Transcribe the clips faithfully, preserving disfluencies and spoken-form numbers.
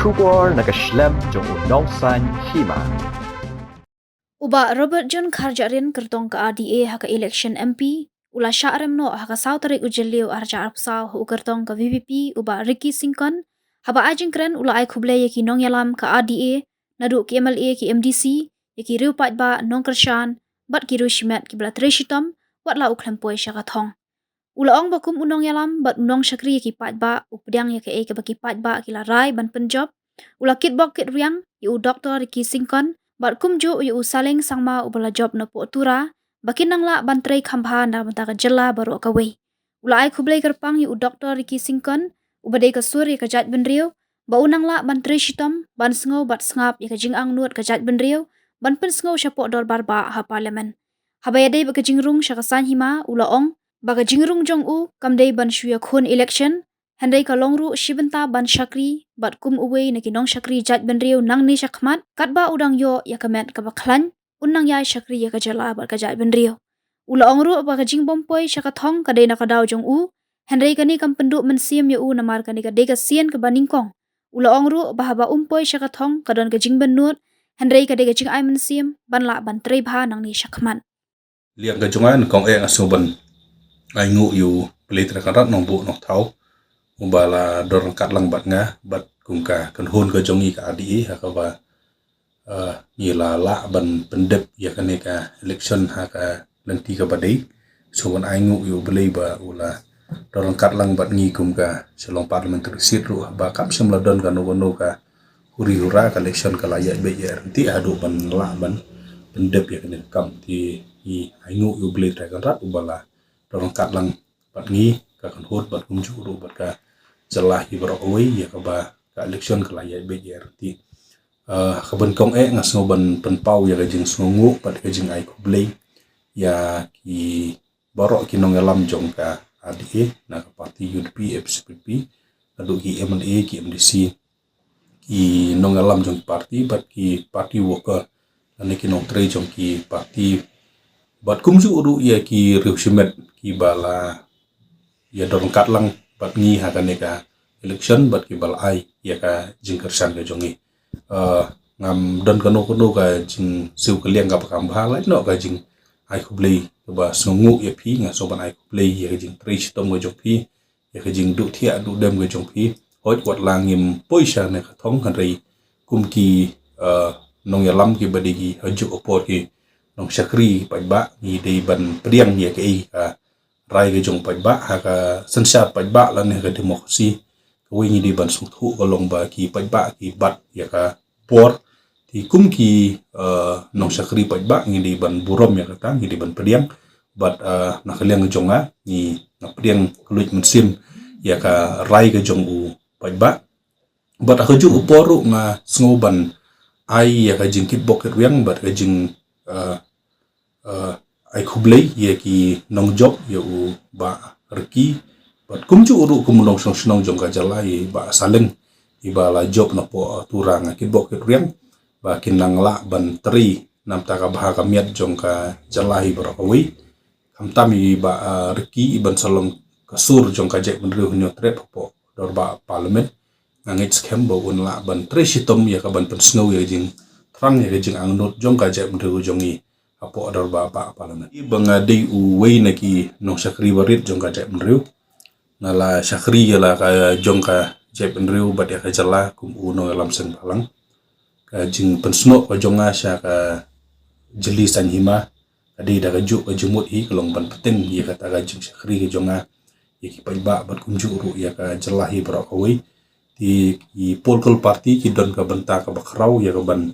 Khubor na ka shlem jong u nongsaiñ hima. U Bah Robert June Kharjahrin kyrtong ka R D A ha ka election M P u la shah rem noh ha ka saw tarik u Jylliew arhajar arphew saw ha u kyrtong ka V P P u Bah Ricky Syngkon. Haba ai jingkren u la ai khublei ïa ki nongïalam ka R D A, naduh ki M L A, ki M D C, ïa ki riew paidbah, nongkyrshan bad ki riew shimet kiba la trei shitom wat la u khlem poi sha ka thong. U la ong ba kum u nongïalam bad u nongshakri ïa ki paidbah, u pdiang ïa kaei kaba ki paidbah ki la rai ban pynjop. U la kitbok kitrwiang ïa u Doktor Ricky Syngkon bad kumjuh ïa u Saleng Sangma uba la jop napoh Tura, ba kin nang lah ban trei kham bha na ka bynta ka jylla baroh kawei. U la ai khublei kyrpang ïa u Doktor Ricky Syngkon, uba dei ka sur ïa ka jaitbynriew, ba un nang lah ban trei shitom ban sngew bad sngap ïa ka jingangnud ka jaitbynriew, ban pynsngew shapoh dorbar bah ha Parliament. Haba ïadei bad ka jingrung sha ka saiñ hima, u la ong ba ka jingrung jong u kam dei ban shu ïakhun election, hynrei ka long ruh shi bynta ban shakri bad kum uwei na ki nongshakri jaitbynriew nangne shakhmat, katba u dang ïoh ïa ka met kaba khlaiñ, un nang ïai shakri ïa ka jylla bad ka jaitbynriew. U la ong ruh ba ka jingbym poi sha ka thong ka dei na ka daw jong u, hynrei kane kam pynduh mynsiem ïa u namar kane ka dei ka sien kaba nyngkong. U la ong ruh ba haba um poi sha ka thong ka don ka jingbynnud, hynrei ka dei ka jingai mynsiem ban lah ban trei bha nangne shakhmat. Liang ka jong nga, nyngkong eh nga sngew ban ai nguh ïa u Blei Trai Kynrad Nongbuh Nongthaw, uba la don ryngkat lang bad nga bad kum ka kynhun ka jong ngi ka R D A, ha kaba, eh, ngi la lah ban pyndep ïa kane ka election ha ka lynti kaba dei. Sngew ban ai nguh ïa u Blei ba u la don ryngkat lang bad ngi kum ka Shillong Parliamentary Seat ruh, ba kam shym la don kano kano ka huri hura, ka election ka la ïaid beit ïaid ryntih haduh ban lah ban pyndep ïa kane ka kam. Te ngi ai nguh ïa u Blei Trai Kynrad uba la don ryngkat lang bad ngi, ka kynhun bad kumjuh ruh bad ka jylla hi baroh kawei, ïa kaba ka election ka la ïaid beit ïaid ryntih. Eh, ka ban kong eh nga sngew ban pynpaw ïa ka jingsngewnguh bad ka jingai khublei ïa ki baroh ki nongïalam jong ka R D A, na ka party U D P, F S P P, naduh ki M L A, ki M D C, ki nongïalam jong ki party bad ki party worker, lane ki nongtrei jong ki party, bad kumjuh ruh ïa ki riew shimet kiba la ïa don ryngkat lang bad ngi ha kane ka election bad kiba la ai ïa ka jingkyrshan ka jong ngi. Eh, ngam don kano kano ka jingsiew kylliang kaba kham bha, lait noh ka jingai khublei kaba sngewnguh ïa phi. Nga sngew ban ai khublei ïa ka jingtrei shitom ka jong phi, ïa ka jingduh thiah duh dem ka jong phi. Hooid, wat la ngim poi sha kane ka thong, hynrei kum ki, eh, nongïalam kiba dei ki ha juk ha por ki nongshakri paidbah, ngi dei ban pdiang ïa kaei ka rai ka jong paidbah, ha ka synshar paidbah lane ha ka democracy. Kawei ngi dei ban sngewthuh ka long ba ki paidbah ki bat ïa ka por. Te kum ki, eh, nongshakri paidbah ngi dei ban burom ïa kata, ngi dei ban pdiang. Bad, eh, na ka liang jong nga, ngi, nga pdiang kylluid mynsiem ïa ka rai ka jong u paidbah. Bad ha kajuh ka por ruh nga sngew ban ai ïa ka jingkitbok kitrwiang bad ka jing, eh, eh, ai khublei ïa ki nongjop, ïa u Bah Ricky, bad kumjuh ruh kum u nongshnong shnong jong ka jylla, i Bah Saleng, iba la jop napoh Tura. Nga kitbok kitrwiang ba kin nang lah ban trei namar ka bha ka miat jong ka jylla hi baroh kawei. Khamtam i Bah, eh, Ricky, iban sa long ka sur jong ka jaitbynriew Hynñiewtrep hapoh dorbar Parliament. Nga ngeit skhem ba un lah ban trei shitom ïa ka ban pynsngew ïa ka jingthrang, ïa ka jingangnud jong ka jaitbynriew jong ngi hapoh dorbar bah Parliament. Ba nga dei uwei na ki nongshakri barit jong ka jaitbynriew, nga la shakri ïa la ka jong ka jaitbynriew bad ïa ka jylla kum u nongïalam seng bhalang. Ka jingpynsnoh ka jong nga sha ka jylli saiñ hima ka dei da kajuh ka jingmut hi, ka long ban pynbeit ïa kata ka jingshakri ka jong nga ïa ki paidbah bad kumjuh ruh ïa ka jylla hi baroh kawei. Te ki political party ki don ka bynta kaba khraw ïa ka ban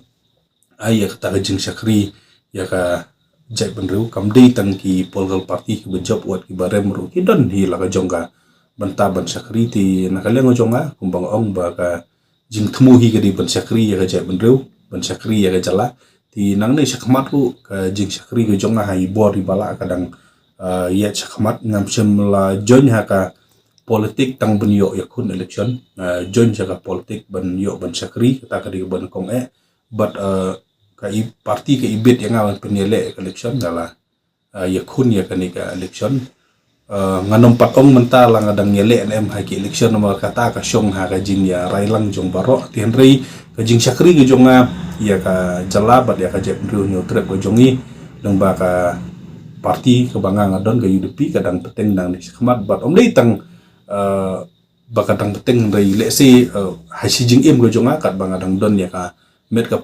ai ïa kata ka jingshakri ïa ka jaitbynriew. Kam dei tang ki political party kiba jop, wat kiba rem ruh ki don hi la ka jong ka bynta ban shakri. Te na ka liang ka jong nga, kumba nga ong, ba ka jingthmu hi ka dei ban shakri ïa ka jaitbynriew, ban shakri ïa ka jylla. Te nangne shakhmat ruh ka jingshakri ka jong nga ha i bor iba la ka dang, ah, ïaid shakhmat. Ngam shym la join ha ka politik tang ban ïoh ïakhun election. Ah, join sha ka politik ban ïoh ban shakri, kata ka dei ka ban kong eh. Bad, ah, ka i party ka ibit ïa nga ban pynïaleh ïa ka election, nga la, ah, ïakhun ïa kane ka election. Uh, ngan ym pat ong mynta la nga dang ïaleh ne em ha ki election, namar kata ka shong ha ka jingïarai lang jong baroh. Te hynrei ka jingshakri ka jong nga ïa ka jylla bad ïa ka jaitbynriew Hynñiewtrep ka jong ngi, lyngba ka party kaba nga nga don, ka U D P, ka dang bteng nangne shakhmat bad ym dei tang, uh, ba ka dang bteng, hynrei lehse, uh, ha shi jingim ka jong nga katba nga dang don ïa ka met ka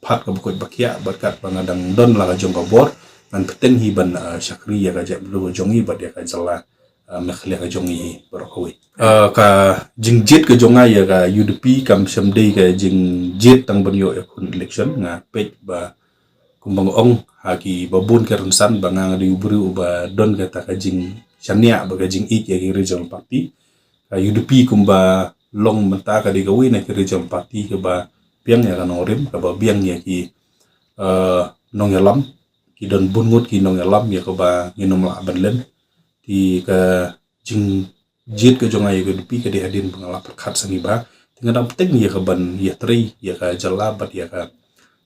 phad kaba koit ba khiah bad katba nga dang don la ka jong ka bor, ngan bteng hi ban, uh, shakri ïa ka jaitbynriew ka jong ngi bad ïa ka jylla, uh, Meghalaya ka jong ngi hi baroh kawei. Uh, ka jingjied ka jong nga ïa ka U D P kam shym dei ka jingjied tang ban ïoh ïa khun election. Nga peit ba kumba nga ong ha kiba bun ki rynsan ba nga nga dei u briew uba don kata ka jingshaniah bad ka jingïeit ïa ki regional party. Ka U D P kumba long mynta ka dei kawei na ki regional party kaba biang ïa ka nongrim, kaba biang ïa ki, uh, nongïalam, ki don bun ngut ki nongïalam ïa kaba ngin ym lah ban len. Te ka jingjied ka jong nga ïa ka U D P ka dei hadien ba nga la pyrkhat sngewbha. Te nga dang bteng ïa ka ban ïatrei ïa ka jylla bad ïa ka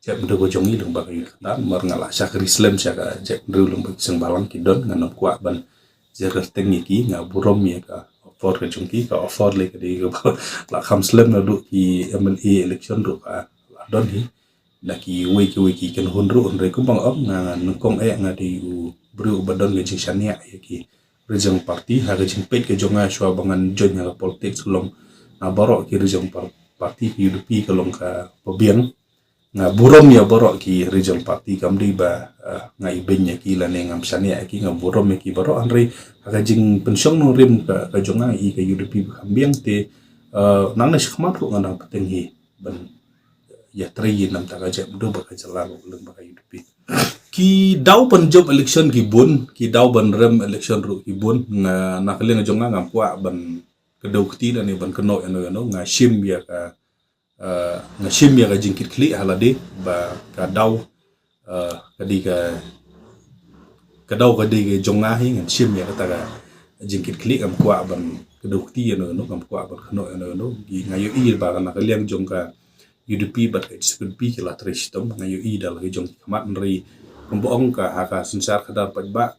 jaitbynriew ka jong ngi lyngba ka ïing ka tam, namar nga la shakri slem sha ka jaitbynriew lyngba ki seng bhalang ki don, ngan ym kwah ban jia kyrteng ïa ki. Nga burom ïa ka offer ka jong ki, ka offer lei ka dei kaba la kham slem naduh ki M L A election ruh ka la don hi. Na kiwei kiwei ki kynhun ruh, hynrei kumba nga ong, nga nyngkong eh nga dei u briew uba don ka jingshaniah ïa ki regional party. Ha ka jingpeit ka jong nga shuwa ba ngan join ha ka politics, ka long na baroh ki regional par-, party, ka U D P ka long kaba biang. Nga burom ïa baroh ki regional party, kam dei ba, uh, nga ibeiñ ïa ki lane ngam shaniah ïa ki, nga burom ïa ki baroh, hynrei ha ka jingpynshong nongrim ka, ka jong nga, i ka U D P ba kham biang. Te, uh, nangne shakhmat ruh nga dang bteng hi ban ïatrei ïa namar ka jaitbynriew bad ka jylla lyngba ka U D P. Ki daw ban jop election ki bun, ki daw ban rem election ruh ki bun. Nga, na ka liang jong nga ngam kwah ban kdew kti lane ban kynnoh ïano ïano. Nga shim ïa ka, uh, nga shim ïa ka jingkitkhlieh ha lade ba ka daw, uh, ka dei ka, ka daw ka dei ka jong nga hi. Ngan shim ïa kata ka jingkitkhlieh, ngam kwah ban kdew kti ïano ïano, ngam kwah ban kynnoh ïano ïano. Ki, nga ïohi ba na ka liang jong ka U D P bad ka H S P D P ki la trei shitom, nga ïohi da la ki jong ki khmat, hynrei kumba ong ka ha ka synshar khadar paidbah,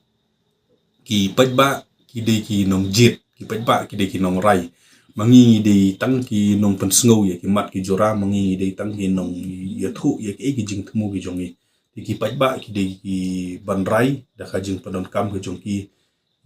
ki paidbah ki dei ki nongjied, ki paidbah ki dei ki nongrai. Ma ngi ngi dei tang ki nongpynsngew ïa ki mat ki jura, ma ngi ngi dei tang ki nongïathuh ïa ki, ki jingthmu ki jong ngi. Te ki paidbah ki dei ki ban rai da ka jingpyndonkam ka jong ki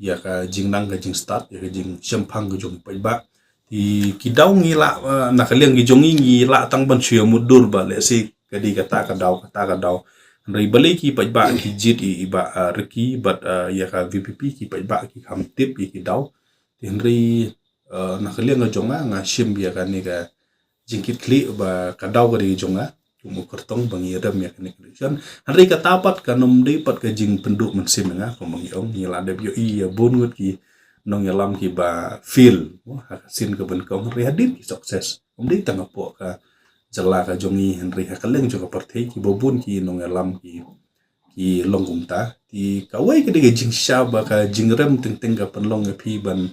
ïa ka jingnang ka jingstad, ïa ka jingshemphang ka jong ki paidbah. Te ki daw ngi lah, uh, na ka liang ki jong ngi ngi lah tang ban shu ïa mutdur ba lehse ka dei kata ka daw, kata ka daw. Hynrei balei ki paidbah ki jied ïa i Bah, uh, Ricky bad, uh, ïa ka V P P, ki paidbah ki kham tip ïa ki daw. Te hynrei, uh, na ka liang ka jong nga, nga shim ïa kane ka jingkitkhlieh ba ka daw ka dei ka jong nga kum u kyrtong ba ngi rem ïa kane ka election. Hynrei kata pat kan ym dei pat ka jingpynduh mynsiem ïa nga, kumba ngi ong, ngi la dep ïohi ïa bun ngut ki nongïalam kiba fail, mo, ha ka sien kaba nyngkong, hynrei hadien ki success. Ym dei tang hapoh ka jylla ka jong ngi, hynrei ha ka liang jong ka pyrthei kiba bun ki nongïalam ki, ki long kumta. Te kawei ka dei ka jingshisha ba ka jingrem teng teng ka pynlong ïa phi ban,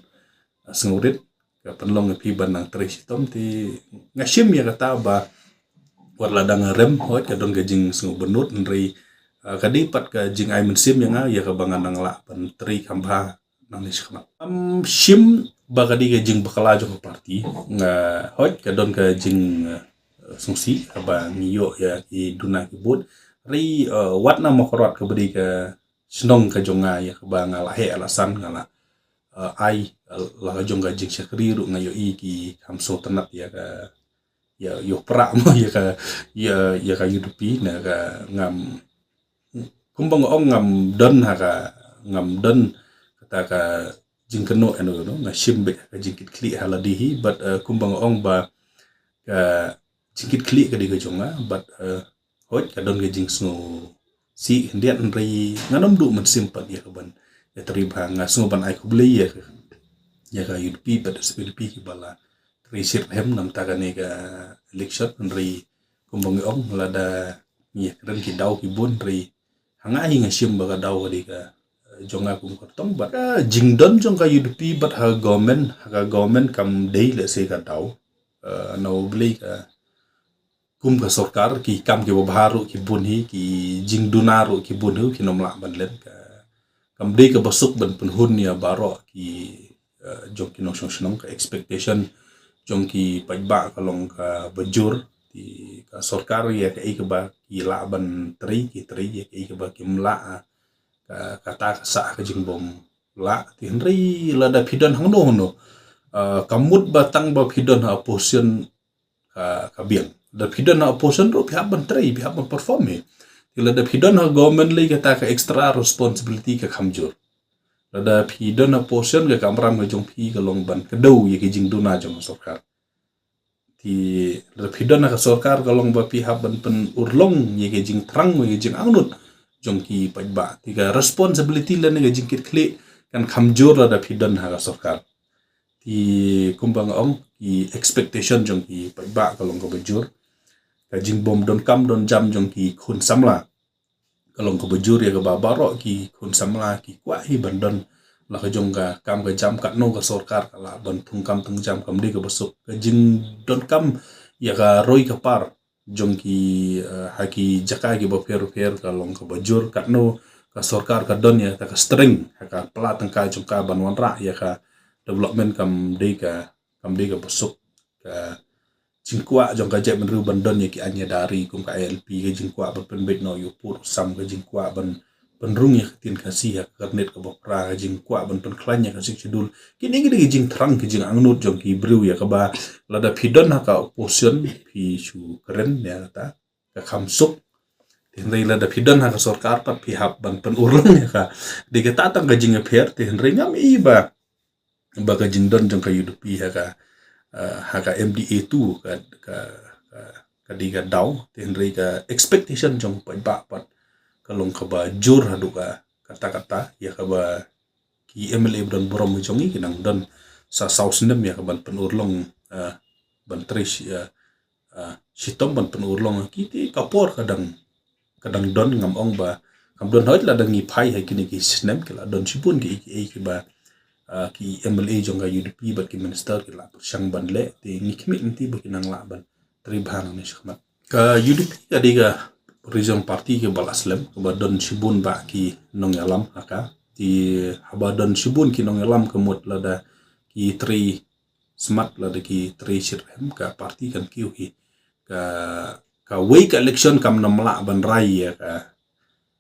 uh, sngewrit, ka pynlong ïa phi ban nang trei shitom. Te nga shim ïa kata ba wat la dang rem, hooid ka don ka jingsngewbynnud, hynrei, uh, ka dei pat ka jingai mynsiem ïa nga ïa kaba ngan nang lah ban trei kham bha nangne shakhmat. Ngam shim ba ka dei ka jingbakla jong ka party. Nga, hooid ka don ka jing, uh, sngewsih haba ngi ïoh ïa ki duna ki vote. Hynrei, uh, wat na Mawkyrwat kaba dei ka shnong ka jong nga ïa kaba nga la heh la san, nga la, uh, ai, uh, la ka jong ka jingshakri ruh nga ïohi ki kham sngewtynnat ïa ka, ïa, ïa u Prah, mo, ïa ka, ïa, ïa ka U D P, na ka ngam, kumba nga ong, ngam don ha ka, ngam don kata ka jingkynnoh ïano ïano, nga shim beit ka jingkitkhlieh ha lade hi, bad, uh, kumba nga ong ba ka jingkitkhlieh ka dei ka jong nga, bad, uh, hooid ka don ka jingsngewsih khyndiat, hynrei ngan ym duh mynsiem pat ïa ka ban ïatrei bha. Nga sngew ban ai khublei ïa ka, ïa ka U D P bad H S P D P kiba la trei shitrhem namar kane ka election, hynrei kumba ngi ong, lada ngi ïakren ki daw ki bun, hynrei ha nga hi nga shim ba ka daw ka dei ka, uh, jong nga kum kyrtong. Bad ka jingdon jong ka U D P bad ha government, ha ka government kam dei lehse ka daw, uh, na U Blei ka kum ka sorkar, ki kam kiba bha ruh ki bun hi, ki jingduna ruh ki bun hi, kin ym lah ban len. Ka, kam dei kaba suk ban pynhun ïa baroh ki, eh, jong ki nongshong shnong. Ka expectation jong ki paidbah ka long kaba jur, te ka sorkar ïa kaei kaba ki lah ban trei ki trei, ïa kaei kaba kim lah, ah, ka, kata ka sah ka jingbym lah. Te hynrei lada phi don hangno hangno, ah, ka mut ba tang ba phi don ha opposition ka, ka biang. Lada phi don ha opposition ruh phi hap ban trei, phi hap ban perform hi. Te lada phi don ha government lei kata ka extra responsibility ka kham jur. Lada phi don ha opposition ka kamram ka jong phi ka long ban kdew ïa ki jingduna jong ka sorkar. Te lada phi don ha ka sorkar ka long ba phi hap ban pynurlong ïa ki jingthrang, ïa ki jingangnud jong ki paidbah. Te ka responsibility lane ka jingkitkhlieh kan kham jur lada phi don ha ka sorkar. Te kumba nga ong, ki expectation jong ki paidbah ka long kaba jur. Ka jingbym donkam donjam jong ki khun samla ka long kaba jur, ïa kaba baroh ki khun samla ki kwah hi ban don la ka jong ka kam ka jam. Katno ka sorkar ka lah ban thungkam thungjam, kam dei kaba suk. Ka jingdonkam ïa ka roi ka par jong ki, eh, ha ki jaka kiba pher pher ka long kaba jur. Katno ka sorkar ka don ïa kata ka strength ha ka pla tyngka jong ka ban wanrah ïa ka development, kam dei ka, kam dei kaba suk. Ka jingkwah jong ka jaitbynriew ban don ïa ki aiñ ïa da ri kum ka I L P, ka jingkwah ban pynbeit noh ïa u pud u sam, ka jingkwah ban pynrung ïa ka ktien Khasi ha ka kyrnit kaba phra, ka jingkwah ban pynkhlaiñ ïa ka Sixth Schedule. Kine ki dei ki jingthrang, ki jingangnud jong ki briew ïa kaba lada phi don ha ka opposition phi shu kren ïa kata ka kham suk. Te hynrei lada phi don ha ka sorkar pat phi hap ban pynurlong ïa ka. Dei kata tang ka jingïapher. Te hynrei ngam i ba, ba ka jingdon jong ka U D P ha ka, eh, ha ka M D A two ka, ka, ka, ka dei ka daw. Te hynrei ka expectation jong paidbah pat ka long kaba jur haduh ka, kata kata ïa kaba ki M L A ba don burom jong ngi ki nang don sa saw snem ïa ka ban pynurlong, eh, ban trei shi, eh, eh, shitom ban pynurlong kiti. Ka por ka dang, ka dang don. Ngam ong ba kam don, hooid lada ngi phai ha kine ki snem ki la don shibun ki, ki, kiba, eh, ki M L A jong ka U D P bad ki minister ki la pyrshang ban leh. Te ngi khmih lynti ba ki nang lah ban trei bha nangne shakhmat. Ka U D P ka dei ka regional party kaba la slem, kaba don shibun bah ki nongïalam ha ka. Te haba don shibun ki nongïalam ka mut lada ki trei smat, lada ki trei shitrhem, ka party kan kiew hi. Ka, kawei ka election kam nym lah ban rai ïa ka,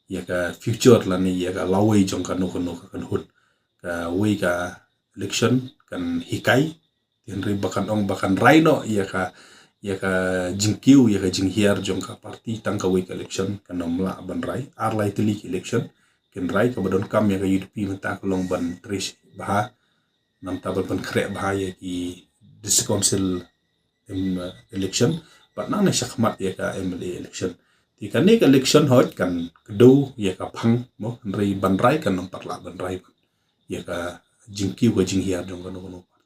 ïa ka future lane ïa ka lawei jong kano kano ka kynhun. Kawei ka election kan hikai, hynrei ba kan ong ba kan rai noh ïa ka, ïa ka jingkiew, ïa ka jinghiar jong ka party. Tang kawei ka election kan nym lah ban rai. Ar lai tylli ki election kin rai. Kaba donkam ïa ka U D P mynta ka long ban trei bha, namar ban pynkhreh bha ïa ki District Council, em, election bad nangne shakhmat ïa ka M L A election. Te kane ka election hooid kan kdew ïa ka phang mo, hynrei ban rai kan nym pat lah ban rai ïa ka jingkiew ka jinghiar jong kano kano ka